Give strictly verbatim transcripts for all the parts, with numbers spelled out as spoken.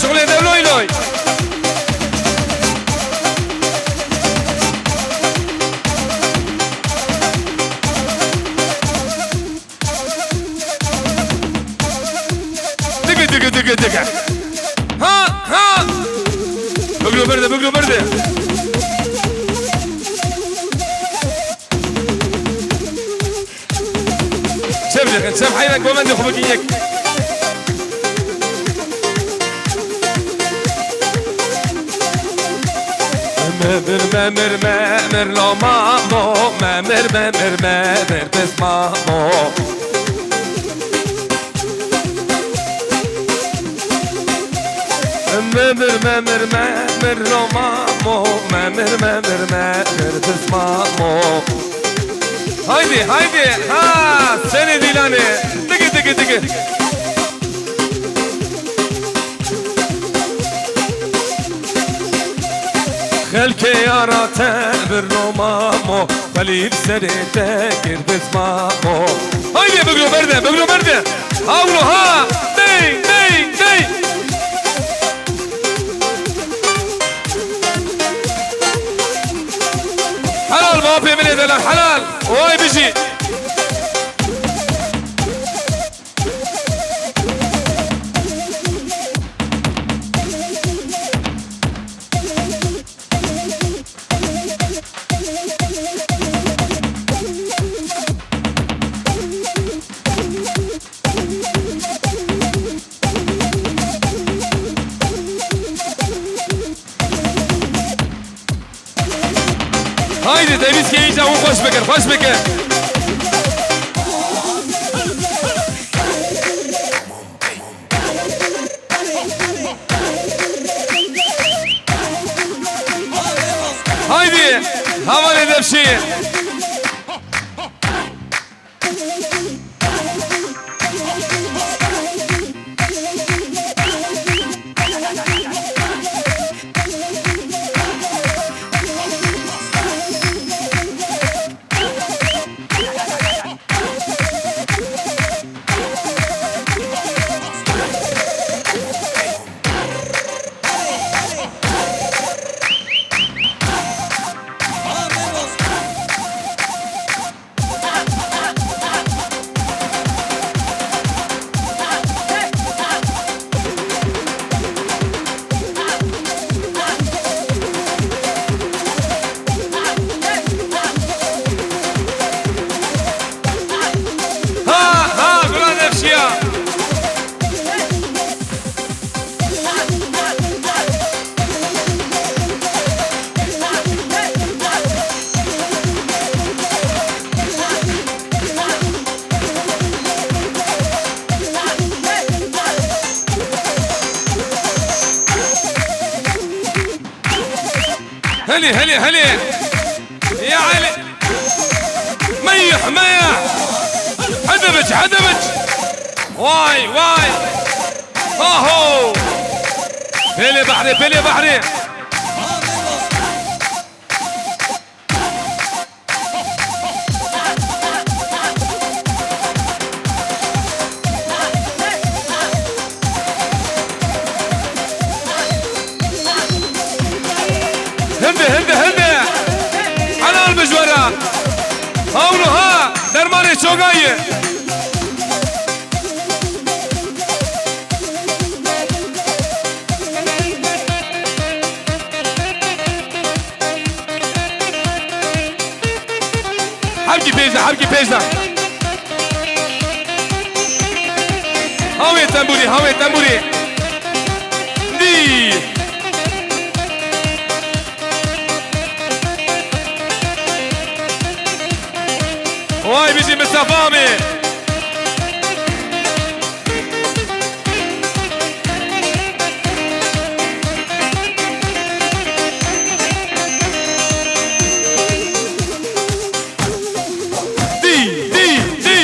Şuxulê de loy loy. Dige, dige, dige, dige. Ha, ha. Bigro berde, bigro berde. Çev lêxin, çev heyran gomendê xwe bikin yek. Memir, memir, memir, lo mamo. Memir, memir, memir, pis mamo. Memir, memir, memir, lo mamo. Memir, memir, memir, pis mamo. Haydi, haydi. Ha, senê dîlanê. Digi, digi, digi. Xelkê yara te bir lo mamo. Xwelî bi serê te kir biz mamo. Haydi bigro berde, bigro berde. Hawlo ha. Dey, dey, dey. Helal bapê min ê delal, helal. Oy bijî. Haydi, deniz keyince xweş bikir, xweş bikir. Haydi, havalê devşî. Ha, ha, Gulan Efşiya. Helê, helê, helê. Ya Elî. Meyh, meyh. Hadi biç, hadi biç. Vay, vay. Aho. Pêlê behrê, pêlê behrê. Hilde, hilde, hilde. Helal mijwara. Hawlo ha. Dermanê çogayê. Hevkî pêş de, hevkî pêş de. Hawê tembûrî, hawê tembûrî. Dî. Vay bijî Mistefa Amê. Dî, dî, dî.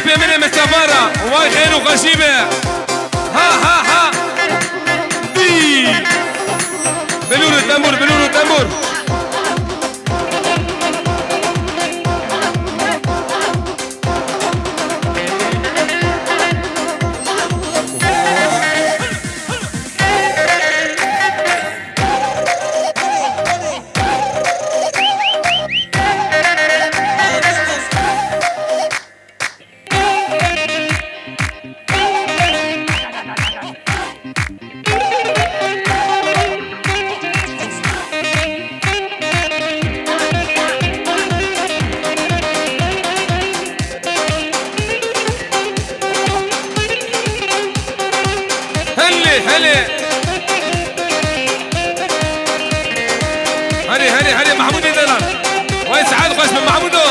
Pê min ê Mistefa re, way xêr û xweşî be. Ha, ha, ha. Dî. Bilûr û tembûr, bilûr û tembûr. Helê, helê. Herê, herê, herê, Mahmûdê delal. Vay, saet xweş be, Mahmûdo.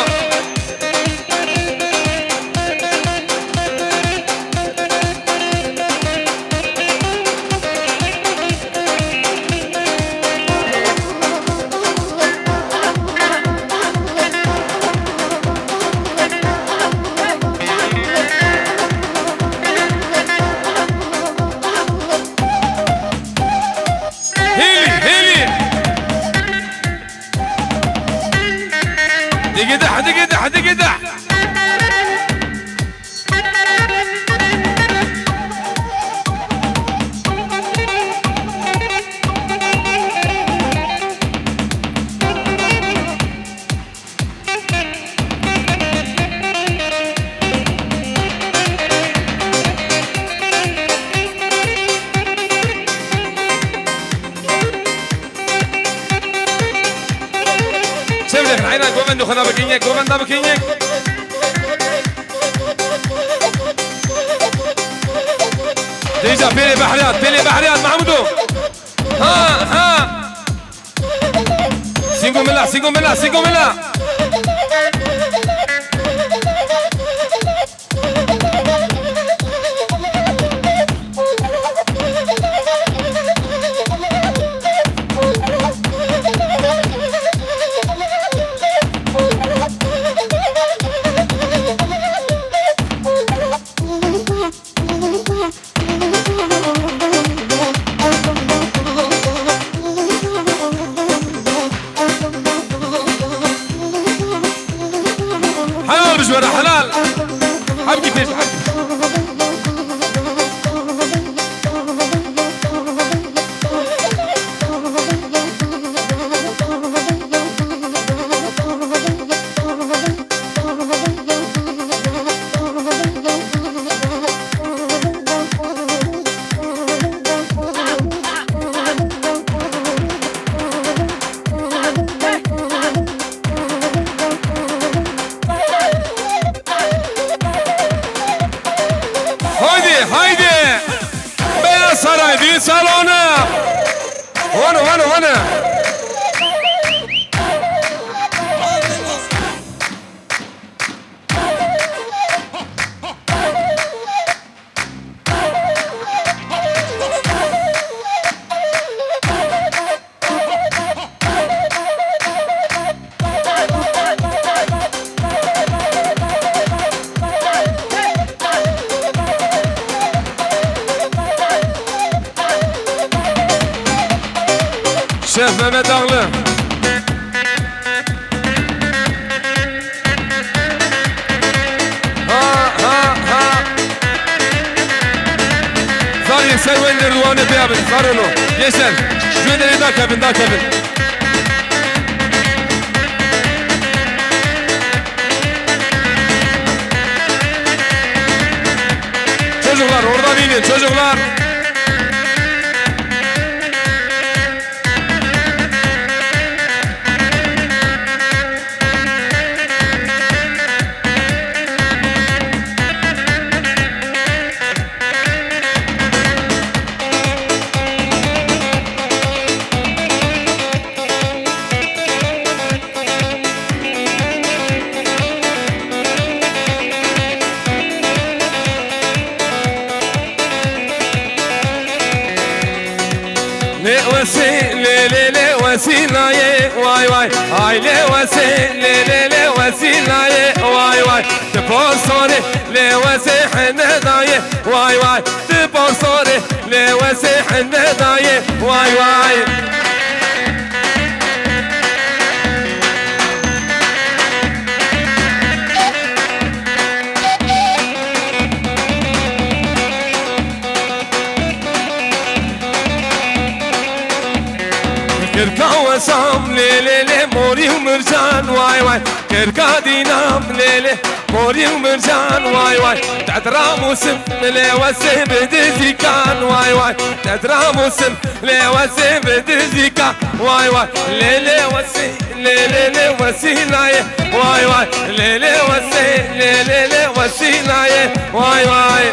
Hêlî, hêlî. Digidih, digidih, digidih. Çevre xeyra govend xwe da bikin yek, govend da bikin yek. Dêja pêlê behriyat, pêlê behriyat Mahmudo. Ha, ha. Sîngo mila, sîngo mila, sîngo mila. Helal bi ji we re, helal. Hemkî pêş, hemkî. Haydi, haydi! Beyaz Saray düğün salonu! Hone, hone, hone! Şef Mehmet Ağlı. Ha, ha, ha. Zarî ser wê nêrdûwanê biyabin, zarino. Gençler, ji wê derê dakevin, dakevin. Çocuklar, orada değilin, çocuklar. Lê wesî, lê, lê, lê wesî nayê, way, way. Ay lê wesî, lê, lê, lê wesî nayê, way, way. Ti Parsarê lê wesê hene dayê, way way. Di parsarê lê wesê hene dayê, way way. Kirka wesam lê lê lê, morî û mircan, way way. Kirka dînam lê lê, morî û mircan, way way. Tedra musim lê wesê bi dizîkan, way way. Tedra musim lê wesê bi dizîkan, way way. Lê lê wesê, lê lê lê wesîlayê, way way. Lê lê wesê, lê lê lê wesîlayê, way way.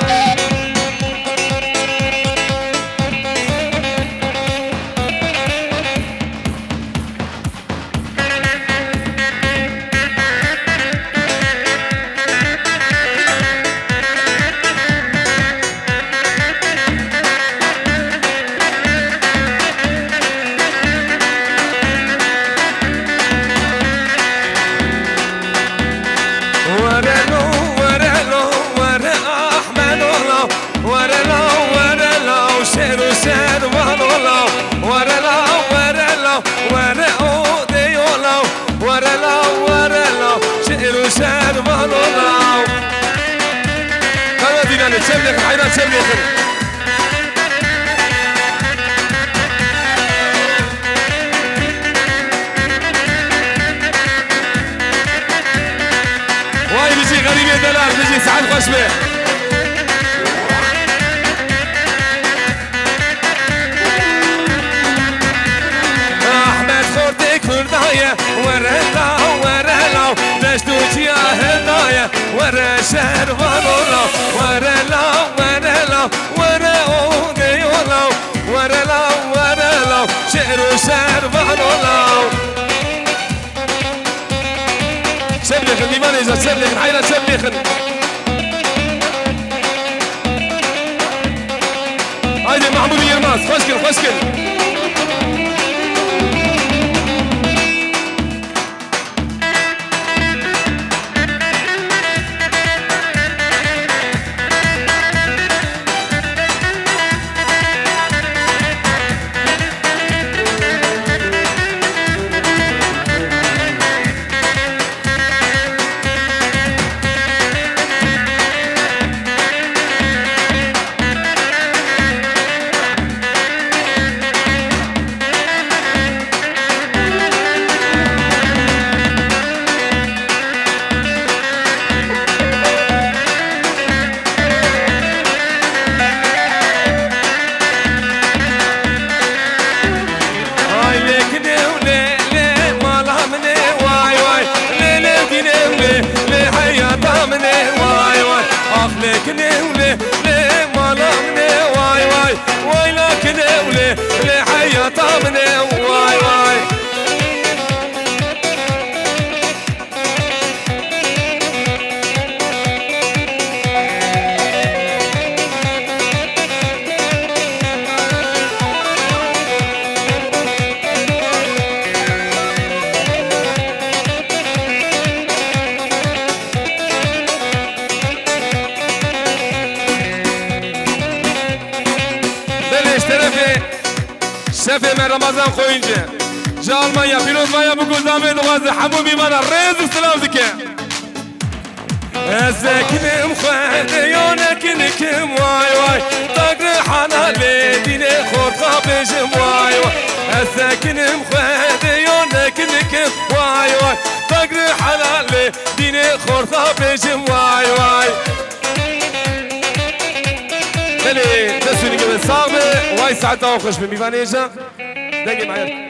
Were lo, were lo, were Ahmedo law. Were law, were law, şêr û şervano law. Were law, were law, were odeyo law. Were law, were law, şêr û şervano law. Kana dînanê, çev lêxin, heyran çev lêxin. Vay bijî xerîbê delal, bijî, saet xweş be. Ahmet Xortê Kurda ye, were law, were law, deşt û çiya henda ye, were şervano law, were law, were law, were odeyo law, were law, were law, şêr û şervano law. Çev lêxin, mîvanê ca çev lêxin, heyra çev lêxin. Haydi Mahmud Yilmaz, xweş kin, xweş kin. Ay lê kinê û lê, lê mala min ê, way way. Lê lê dînê û lê, lê heyata min ê, way way. Ax lê kinê û lê, lê mala min ê, way way. Way la kinê û lê, lê heyata min ê, way way. Belê, ji terefê şefê me Ramazan Koyuncu ji Almanya pîroz maya, bi guldamê dixwaze hemû mîvana rêz û silav dike. Ez sekinim xwedê yo nekinikim, way way. Tagri helalê dînê xorta bêjim, way way. Ez sekinim xwedê yo nekinikim, way way. Tagri helalê dînê xorta bêjim, way way. Belê, dest û nîgê be sax be, way saeta xweş be, mîvanê ca. Dengê me heye.